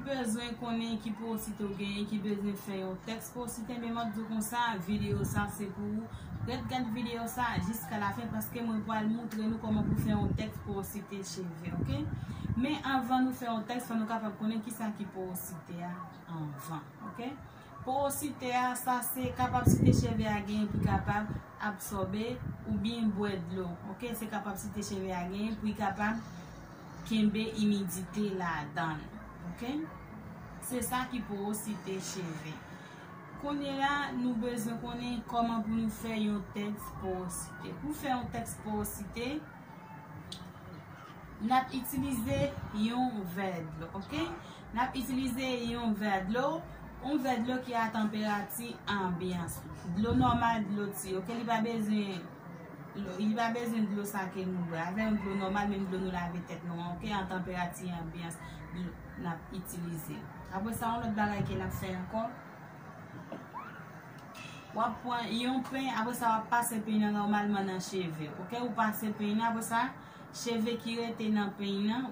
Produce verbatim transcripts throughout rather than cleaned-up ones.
Bezwen konnen ki porosite w genyen, ki bezwen fè yon tès porosite, men m ap di w konsa, videyo sa se pou ou. Ret gad videyo sa jiska lafen, paske mwen pral moutre nou kòman pou fè yon tès porosite cheve, oke? Men anvan nou fè yon tès, fò nou kapab konnen kisa ki porosite a anvan, oke? Porosite a, sa se kapasite cheve a genyen pou l kapab absòbe oubyen bwè dlo, oke? Se kapasite cheve a genyen pou l kapab kenbe imidite ladan l, oke? Se sa ki porosite cheve. Kounye la, nou bezwen konnen kòman pou nou fè yon tès porosite. Pou fè yon tès porosite, n ap itilize yon vè dlo, oke? N ap itilize yon vè dlo, yon vè dlo ki a tanperati anbyans. Dlo nòmal, dlo ti, oke? Li pa bezwen, li pa bezwen dlo sa ke nou bwè. Avè yon dlo nòmal, menm dlo nou lave tèt nou an, oke? An tanperati anbyans, dlo n ap itilize. Apre sa, yon lòt bagay ke n ap fè ankò, w ap pran yon peny, apre sa, w ap pase peny nan nòmalman nan cheve, oke? Ou pase peny nan, apre sa, cheve ki rete nan peny nan,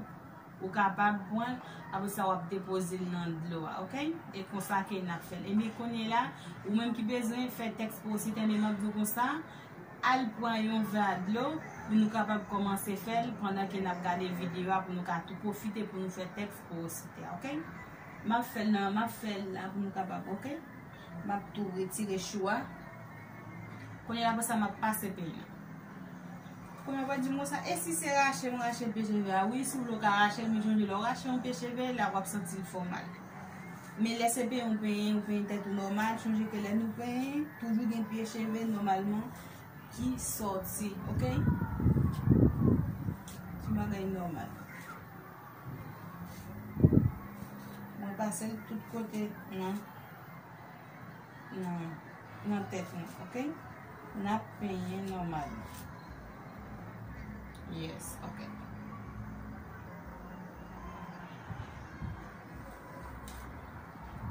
ou kapab pran l, apre sa, w ap depoze l nan dlo a, oke? E konsa ke n ap fè l. Ebyen, kounye la, ou menm ki bezwen fè tès porosite, men m ap di w konsa, al pran yon vè a dlo pou nou kapab kòmanse fè l pandan ke n ap gade videyo a, pou nou ka tou pwofite pou nou fè tès porosite a, oke? M ap fè l nan, m ap fè l la pou nou kapab, oke? M ap tou retire chou a. Kounye a, apre sa, m ap pase peny nan. Kounye a, w ap di m konsa, e si se rache m rache pye cheve a? Wi, si w vle w ka rache l, men chonje lè w rache yon pye cheve, la w ap santi l fè w mal. Men lè se penyen w penyen, ou penyen tèt ou nòmal, chonje ke lè nou penyen, toujou gen pye cheve nòmalman ki sòti, oke? Se bagay nòmal. Mwen pase l tout kote nan, nan, nan tèt mwen, oke? N ap penyen nòmal. Yes, oke.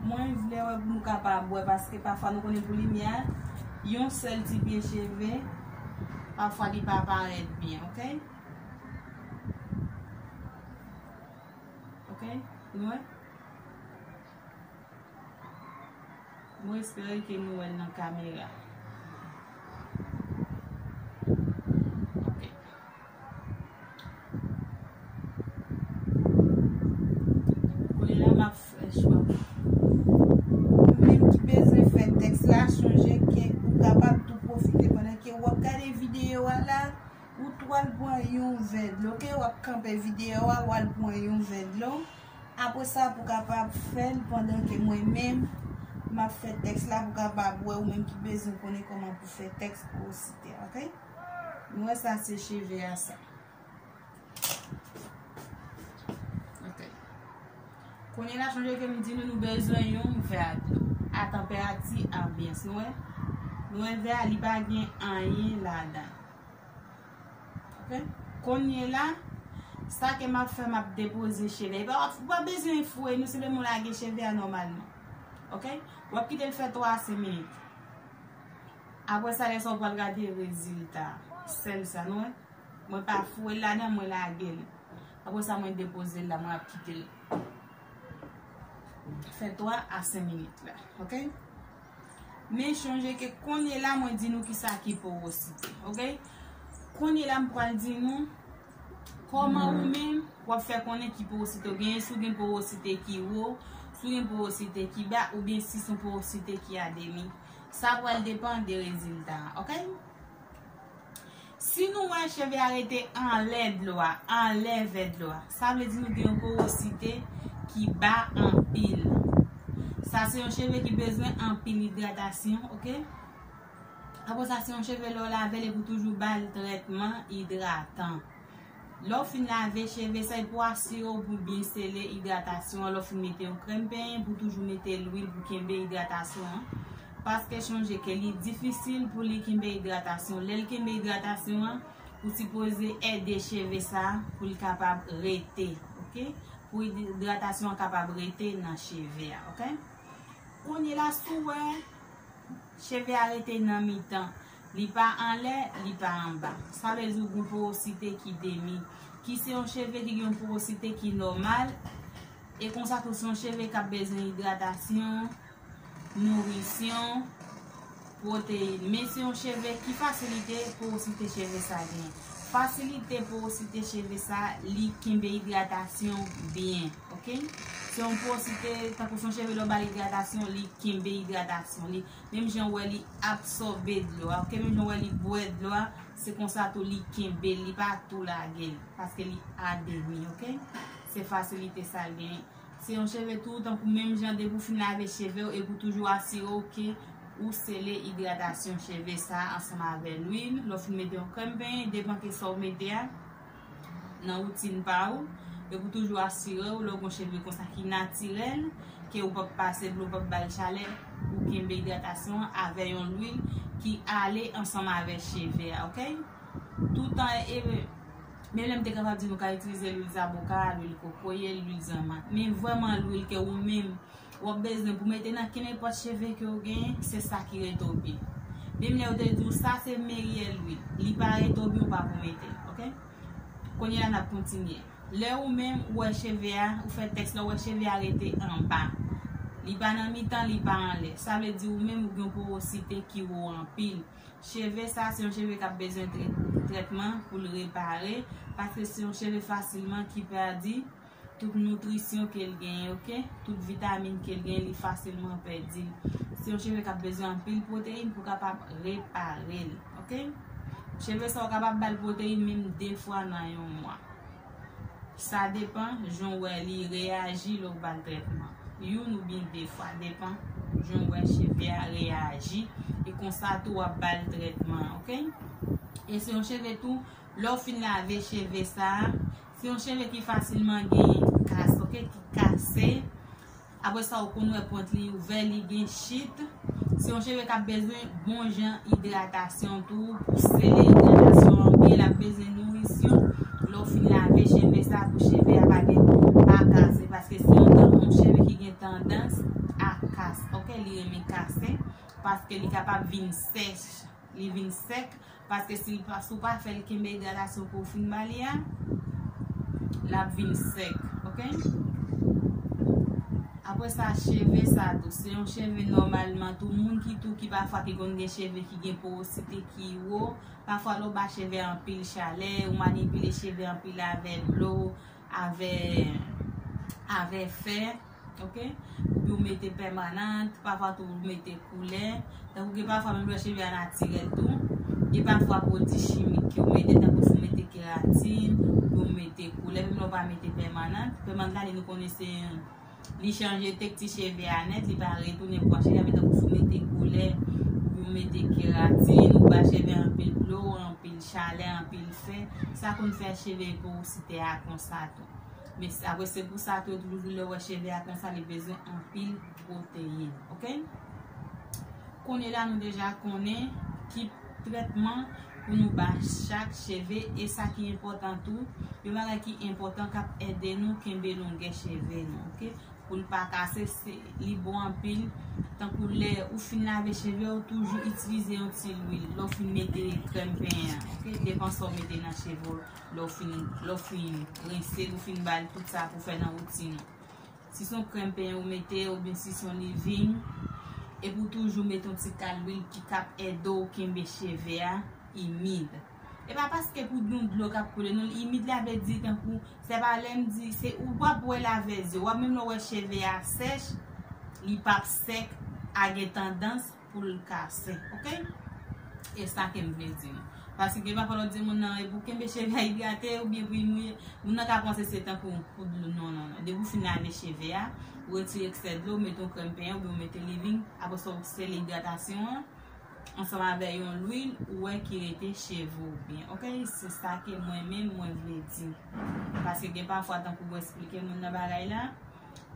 Mwen vle wè pou nou kapab wè, paske pafwa nou konnen pou limyè, yon sèl ti pye cheve, pafwa li pa parèt byen, oke? Oke? Nou wè? Mwen espere ke nou wè l nan kamera. Oke. Kounye la, m ap fè chwa. Ou menm ki bezwen fè tèks la, chonje ke ou kapab tou pwofite pandan ke w ap gade videyo a la, ou tou al pran yon vè dlo, oke? W ap kanpe videyo a, w al pran yon vè dlo. Apre sa, pou kapab fè l pandan ke mwen menm, m ap fè tèks la, pou kapab wè ou menm ki bezwen konnen kòman pou fè tèks pou ou site, oke? Nou wè sa se cheve a sa. Oke. Kounye la, chonje ke m di nou, nou bezwen yon vè a dlo a tanperati anbyans, nou wè? Nou wè vè a, li pa gen anyen ladan. Oke? Kounye la, sa ke m ap fè, m ap depoze cheve. E pa, ou pa bezwen fouye, nou senpleman lage cheve a nòmalman. Oke? W ap kite l fè twa a senk minit. Apre sa, lè sa, ou pral gade rezilta. Sèl sa, nou wè? Mwen pa fouye l ladan, mwen lage l. Apre sa, mwen depoze l la, mwen ap kite l fè twa a senk minit la. Oke? Men chonje ke kounye la, mwen di nou kisa ki porosite. Oke? Kounye la, m pral di nou kòman ou menm w ap fè konnen ki porosite w genyen, si w gen porosite ki wo, si w gen porosite ki ba, oubyen si se yon porosite ki a demi. Sa pral depann de rezilta a, oke? Si nou wè cheve a rete anlè dlo a, anlè vè dlo a, sa vle di nou gen yon porosite ki ba anpil. Sa se yon cheve ki bezwen anpil idratasyon, oke? Apre sa, se yon cheve lè w lave l, e pou toujou ba l trètman idratan. Lè w fin lave cheve sa, e pou asire w pou byen sele idratasyon an, lè w fin mete yon krèm penyen, pou toujou mete lwil pou kenbe idratasyon an. Paske chonje ke li difisil pou li kenbe idratasyon. Lè l kenbe idratasyon an, ou sipoze ede cheve sa a pou li kapab rete, oke? Pou idratasyon an kapab rete nan cheve a, oke? Kounye la, si w wè cheve a rete nan mitan, li pa anlè, li pa anba. Sa vle di ou gen yon porosite ki demi, ki se yon cheve ki gen yon porosite ki nòmal, E konsa tou se yon cheve k ap bezwen idratasyon, nourisyon, pwoteyin. Men se yon cheve ki fasilite porosite cheve sa gen. Fasilite porosite cheve sa, li kenbe idratasyon byen, oke? Se yon porosite, tankou se yon cheve lè w ba l idratasyon, li kenbe idratasyon. Li Menm jan w wè li absòbe dlo a, oke? Menm jan w wè li bwè dlo a, se konsa tou li kenbe l, li pa tou lage l, paske li ademi, oke? Se fasilite sa l genyen. Se yon cheve tou, tankou menm jan depi w fin lave cheve w, epi w toujou asire w ke ou sele idratasyon cheve sa ansanm avè lwil. Lè w fin mete yon krèm penyen, depan ke sa w mete a, nan woutin pa ou, epi w toujou asire w lè w gen cheve konsa ki natirèl, ke ou p ap pase dlo, ou p ap ba l chalè, ou kenbe idratasyon an avè yon lwil ki ale ansanm avè cheve a, oke? Toutan, e, men lè m te kapab di nou ka itilize lwil zaboka, lwil kokoye, lwil zanmann. Men vrèman lwil ke ou menm w ap bezwen pou mete nan kenenpòt cheve ke w genyen, se sa ki rete w byen. Menm lè yo te di w sa se meyè lwil, li pa rete w byen, ou pa pou mete l, oke? Kounye a n ap kontinye. Lè ou menm ou wè cheve a, ou fè tèks la, ou wè cheve a rete anba. Li pa nan mitan, li pa anlè. Sa vle di ou menm ou gen yon porosite ki wo anpil. Cheve sa se yon cheve k ap bezwen trè-, trètman pou l repare, paske se yon cheve fasilman ki pèdi tout noutrisyon ke l genyen, oke? Tout vitamin ke l genyen, li fasilman pèdi l. Se yon cheve k ap bezwen anpil pwoteyin pou kapab repare l, oke? Cheve sa w kapab ba l pwoteyin menm de fwa nan yon mwa. Sa depan jan w wè li reyaji lè w ba l trètman. Youn oubyen de fwa, depan jan w wè cheve a reyaji. E konsa tou w ap ba l trètman, oke? E se yon cheve tou, lè w fin lave cheve sa a, se yon cheve ki fasilman gen kas, oke, ki kase. Apre sa, ou konn wè pwent li ouvè, li gen chit. Se yon cheve k ap bezwen bon jan idratasyon tou. Pou sele idratasyon an byen, l ap bezwen nourisyon. Lè w fin lave cheve sa, pou cheve a pa gen, pa kase. Paske se yon tan, yon cheve ki gen tandans a kas. Oke, li renmen kase. Paske li kapab vin sèch. Li vin sèk. Paske si l pa, si w pa fè l kenbe idratasyon ke w fin ba li a, l ap vin sèk, oke? Apre sa, cheve sa tou, se yon cheve nòmalman tou, moun ki tou, ki pafwa ki konn gen cheve ki gen porosite ki wo, pafwa lè w ba cheve a anpil chalè, ou manipile cheve anpil avè dlo, avè, avè fè, oke? Oubyen w mete pèmanant, pafwa tou w mete koulè. Tankou gen pafwa menm lè cheve a natirèl tou, gen pafwa pwodui chimik ke w mete, tankou si w mete keratin, oubyen w mete koulè, menm lè w pa mete pèmanant. Pèmanant la, li nou konnen se, li chanje tekti cheve a nèt, li pa retounen pou cheve a, men tankou si w mete koulè, oubyen w mete keratin, ou ba cheve a anpil dlo, anpil chalè, anpil fè, sa konn fè cheve porosite a konsa tou. Men s-, apre se pou sa tou yo toujou di lè w wè cheve a konsa li bezwen anpil pwoteyin, oke? Kounye la nou deja konnen ki trètman pou nou ba chak cheve e sa ki enpòtan tou, yon bagay ki enpòtan k ap ede nou kenbe longè cheve nou, oke? Pou l pa kase, se, li bon anpil. Tankou lè ou fin lave cheve w, toujou itilize yon ti lwil. Lè w fin mete krèm penyen an, oke? Depan sa w mete nan cheve w. Lè w fin, lè w fin rense l, ou fin ba l tout sa pou fè nan woutin ou. Si se yon krèm penyen ou mete, oubyen si se yon leave-in, epi w toujou mete yon ti kal lwil ki k ap ede w kenbe cheve a imid. E pa paske pou yon dlo k ap koule, non, imid la vle di tankou, se pa lè m di, se ou p ap wè l avè zye w, w ap menm lè w wè cheve a sèch, li p ap sèk, a gen tandans pou l kase, oke? E sa ke m vle di nou. Paske gen pafwa lè w di moun nan, e pou kenbe cheve a idrate oubyen pou l mouye, moun nan ka panse se tankou pou dlo, non, non, non. Depi w fin lave cheve a, ou retire eksè dlo, ou mete yon krèm penyen oubyen ou mete leave-in, apre sa w sele idratasyon an, ansanm avè yon lwil, ou wè ki rete cheve w byen. Oke? Se sa ke mwen menm, mwen vle di. Paske gen pafwa, tankou mwen eksplike moun nan bagay la,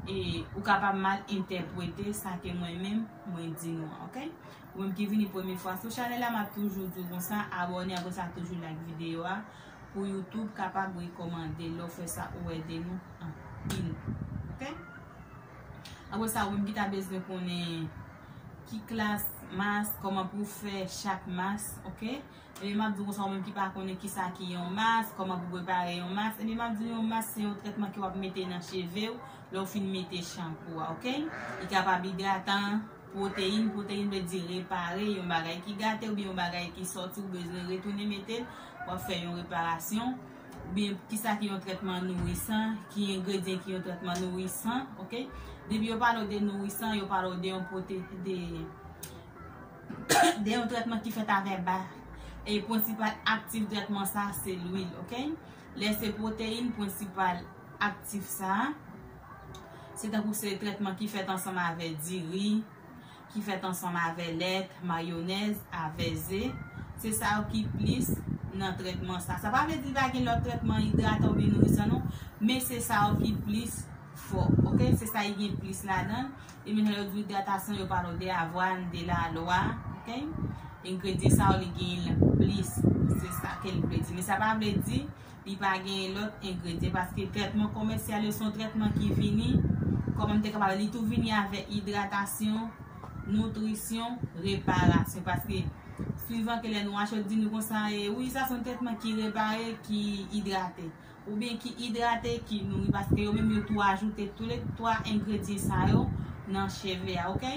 e ou kapab mal entèprete sa ke mwen menm, mwen di nou an, oke? Ou menm ki vini premye fwa sou chanèl la, m ap toujou di w konsa, abòne, apre sa toujou like videyo a, pou YouTube kapab rekòmande. Lè w fè sa, ou ede nou anpil, oke? Apre sa, ou menm ki ta bezwen konnen Ki klas mas, kòman pou w fè chak mas, oke? Ebyen, m ap di w konsa, ou menm ki pa konnen kisa ki yon mas, kòman pou prepare yon mas. Ebyen, m ap di w yon mas se yon trètman ke w ap mete nan cheve w lè w fin mete chanpou a, oke? Li kapab idratan, pwoteyin, pwoteyin vle di repare yon bagay ki gate oubyen yon bagay ki sòti, ou bezwen retounen mete l, w ap fè yon reparasyon. Oubyen kisa ki yon trètman nourisan, ki engredyan ki yon trètman nourisan, oke? Depi yo pale w de nourisan, yo pale w de yon pwote-, de, de yon trètman ki fèt avè ba. E prensipal aktif trètman sa, se lwil, oke? Lè se pwoteyin, prensipal aktif sa, se tankou se trètman ki fèt ansanm avè diri, ki fèt ansanm avè lèt, mayonèz, avè ze. Se sa yo ki plis nan trètman sa. Sa pa vle di pa gen lòt trètman idratan oubyen nourisan non, men se sa yo ki plis fò, oke? Se sa ki gen plis ladan l. E menm lè yo di idratasyon, yo pale w de avwàn, de lalwa, oke? Engredyan sa yo, li gen l plis. Se sa ke l vle di. Men sa pa vle di li pa gen lòt engredyan, paske trètman komèsyal yo se yon trètman ki vini, kòman m te kapab, li tou vini avèk idratasyon, nitrisyon, reparasyon. Paske swivan ke lè nou achte, yo di nou konsa, e wi, sa se yon trètman ki repare, ki idrate. Oubyen ki idrate, ki nouri, paske yo menm yo tou ajoute tou le twa engredyan sa yo nan cheve a, oke?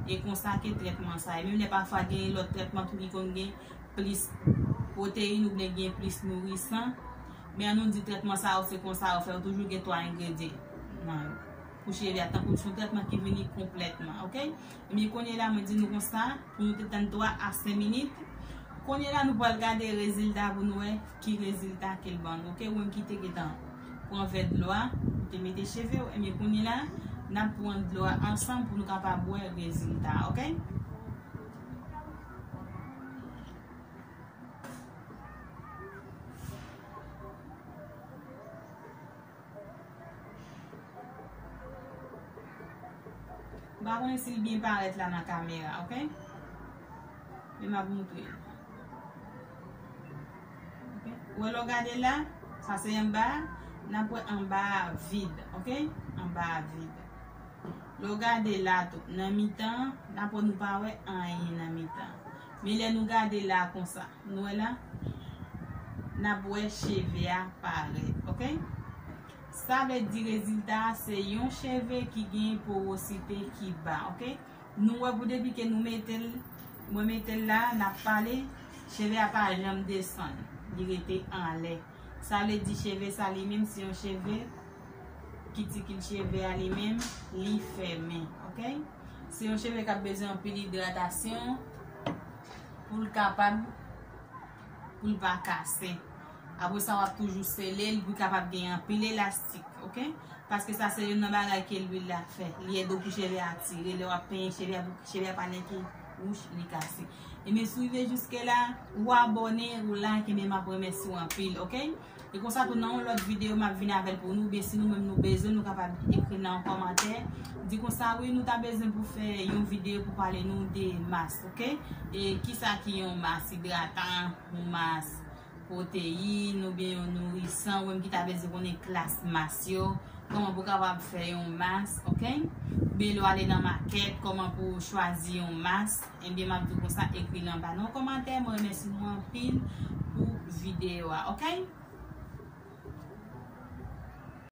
E konsa ke trètman sa ye. Menm lè pafwa gen lòt trètman tou ki konn gen plis pwoteyin oubyen gen plis nourisan. Men an nou di trètman sa yo se konsa yo fè, yo toujou gen twa engredyan nan yo. Pou cheve a, tankou se yon trètman ki vini konplètman, oke? Ebyen, kounye la, mwen di nou konsa, pou nou te tann twa a senk minit. Kounye la, nou pral gade rezilta pou nou wè ki rezilta ke l ban nou, oke? Ou menm ki te gentan pran vè dlo a, ou te mete cheve w, ebyen, kounye la, n ap pran dlo a ansanm pou nou kapab wè rezilta a, oke? M pa konnen si l byen parèt la nan kamera, oke? Men m ap moutre l. Oke? Ou wè lè w gade la, sa se anba a, n ap wè anba a vid, oke? Anba a vid. Lè w gade la tou, nan mitan, n ap wè nou pa wè anyen nan mitan. Men lè nou gade la konsa, nou wè la, n ap wè cheve a parèt, oke? Sa vle di rezilta a se yon cheve ki gen porosite ki ba, oke? Nou wè pou depi ke nou mete l, mwen mete l la, n ap pale, cheve a pa janm desann, li rete anlè. Sa vle di cheve sa li menm se yon cheve, kitikil cheve a li menm, li fèmen, oke? Se yon cheve k ap bezwen anpil idratasyon pou l kapab, pou l pa kase. Apre sa, w ap toujou sele l pou l kapab gen anpil elastik, oke? Paske sa se youn nan bagay ke lwil la fè. Li ede w pou cheve a tire. Lè w ap penyen cheve a, pou cheve a pa nèke wouch, li kase. Ebyen, si w rive jiske la, ou abòne, ou like, ebyen, m ap remèsye w anpil, oke? E konsa tou, nan yon lòt videyo, m ap vin avè l pou nou. Oubyen si nou menm nou bezwen, nou kapab ekri nan yon kòmantè. Di konsa, wi, nou ta bezwen pou fè yon videyo pou pale nou de mas, oke? E kisa ki yon mas idratan, yon mas pwoteyin oubyen yon nourisan, ou menm ki ta bezwen konnen klas mas yo, kòman pou w kapab fè yon mas, oke? Oubyen lè w ale nan makèt, kòman pou w chwazi yon mas, ebyen, m ap di w konsa, ekri l anba nan kòmantè. Mwen remèsye nou anpil pou videyo a, oke?